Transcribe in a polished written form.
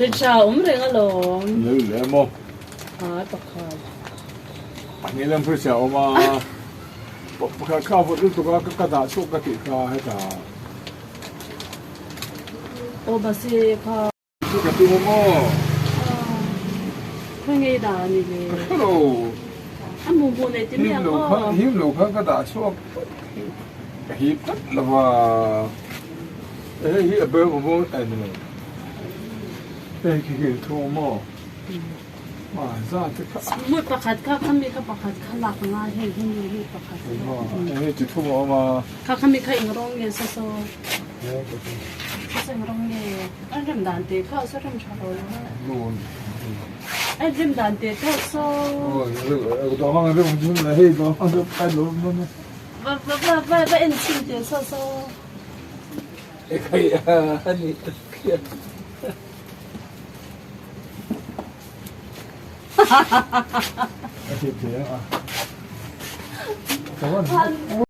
Fridge ah awm reng alawm. Lei leh maw? Aa pakhat. Pahnih lam fridge ah awm a. Pakhat kha vawt lutuk a ka dah chhuak ka tih kha hetah. Aw basi kha. Chu ka tum a maw? Khawi ngei dah a ni le? Ka hre lo. A mu hmuh nei ti mai ang aw. Him lo kha ka dah chhuak ka hip tlat lo va. Hei hi a ber awm a ni lo. Hei khi khi thu awm maw? Ma za te kha. Hmui pakhat kha khami kha pakhat kha lak a ngai hei hi ni hi pakhat. Hei chi thum a awm a. Kha khami kha eng rawng nge saw saw. Saw rawng nge an rem dan te kha saw rem tha lo lo. An rem dan te kha saw. Va va va va va en chhin te saw saw.